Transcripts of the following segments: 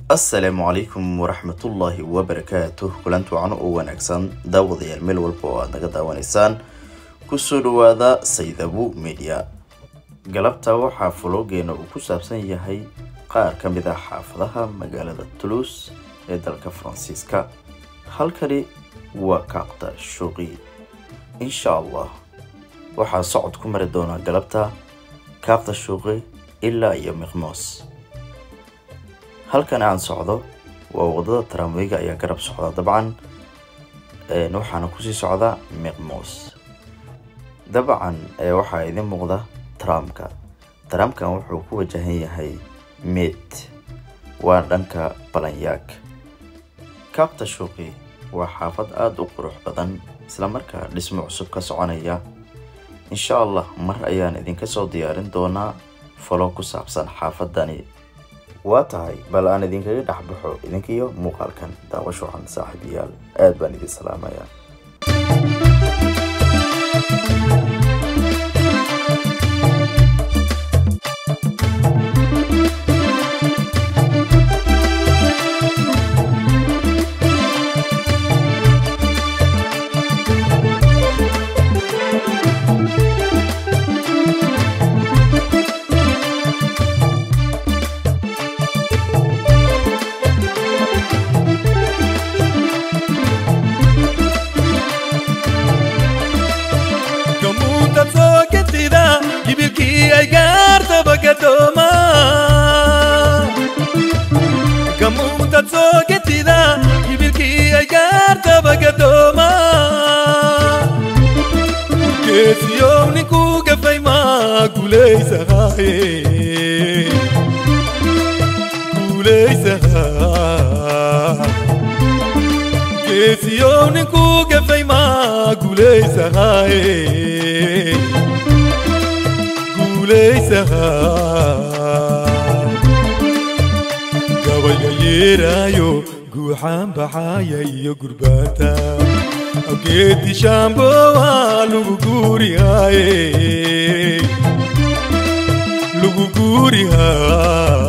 Assalaamu calaykum waraxmatullaahi wabarakaatuh. Kulanti wacan oo wanaagsan, daawadayaal, meel walba oo aad naga daawanaysaan, kusoo dhawaada Saydabu Media. Galabta waxaa vlog-geena uu ku saabsan yahay qaar ka mid ah xaafadaha magaalada Toulouse ee dalka Faransiiska. Halkani waa Kaaqda Shuuqi. Insha Allah waxaa socod ku mari doonaa galabta Kaaqda Shuuqi ilaa iyo Miqmoos. Halkan aan socdo waa wadada tramwayga ayaa garab socda dabcan, waxaana kusii socda Miqmoos. Dabcan waxaa idin muuqda tramka. Tramkan wuxuu ku wajahan yahay Med, waa dhanka Balanyaag. Kaabta Shuuqi waa xaafad aada u qurux badan, islamarkaa dhismo cusub ka soconaya. Insha Allah mar ayaan idinka soo diyaarin doonaa vlog ku saabsan xaafadani. Waa tahay, bal aan idinkaga dhex baxo idinkiyo muuqaalkan. Daawasho wacan, saaxiibayaal, aad baan idin salaamayaa. Gamuunta soo ketida jibilkii ay gaartaba gadooma. Gamuunta soo ketida jibilkii ay gaartaba gadooma. Geesiyow ninkuu gafay maa guulaysahaye, guulaysaha. Geesiyow ninkuu gafay maa guulaysahaye, guulaysaha. Gabayga yeeraayo guuxaan baxaaya iyo gurbaanta awgeedi shaambowa lagu guurihaaye, lagu guurihaa.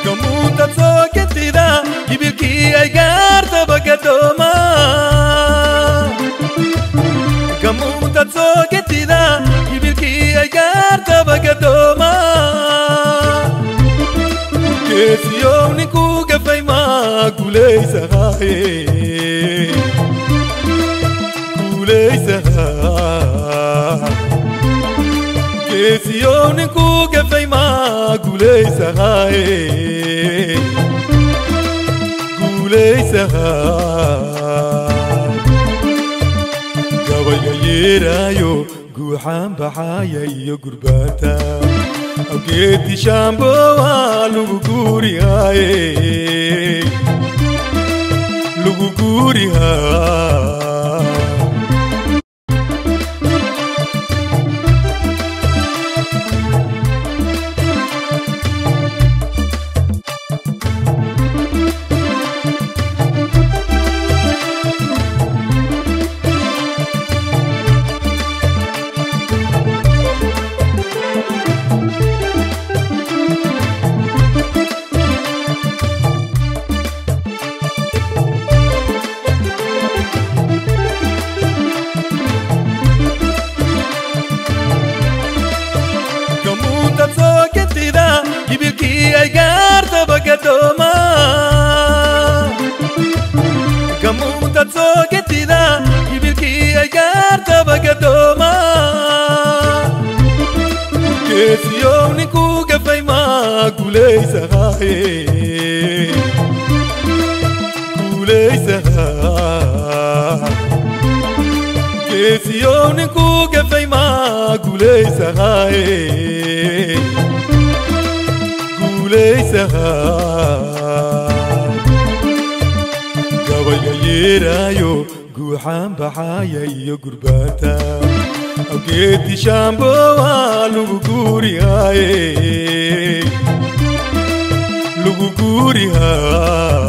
Gamuunta soo ketida jibilkii ay gaartaba gadooma. Gamuunta soo ketida jibilkii ay gaartaba gadooma. Geesiyow ninkuu gafay maa guulaysahaye, guulaysaha. Geesiyow ninkuu gafay maa guulaysahaye, guulaysaha. Gabayga yeeraayo guuxaan baxaaya iyo gurbaanta awgeedi shaambowa lagu guurihaaye, lagu guurihaa. Gamuunta soo ketida jibilkii ay gaartaba gadooma. Gamuunta soo ketida jibilkii ay gaartaba gadooma. Geesiyow ninkuu gafay maa guulaysahaye, guulaysaha. Geesiyow ninkuu gafay maa guulaysahaye. Guulaysahaa gabayga yeeraayo guuxaan baxaaya iyo gurbaanta awgeedi shaambowa lagu guurihaaye, lagu guurihaa.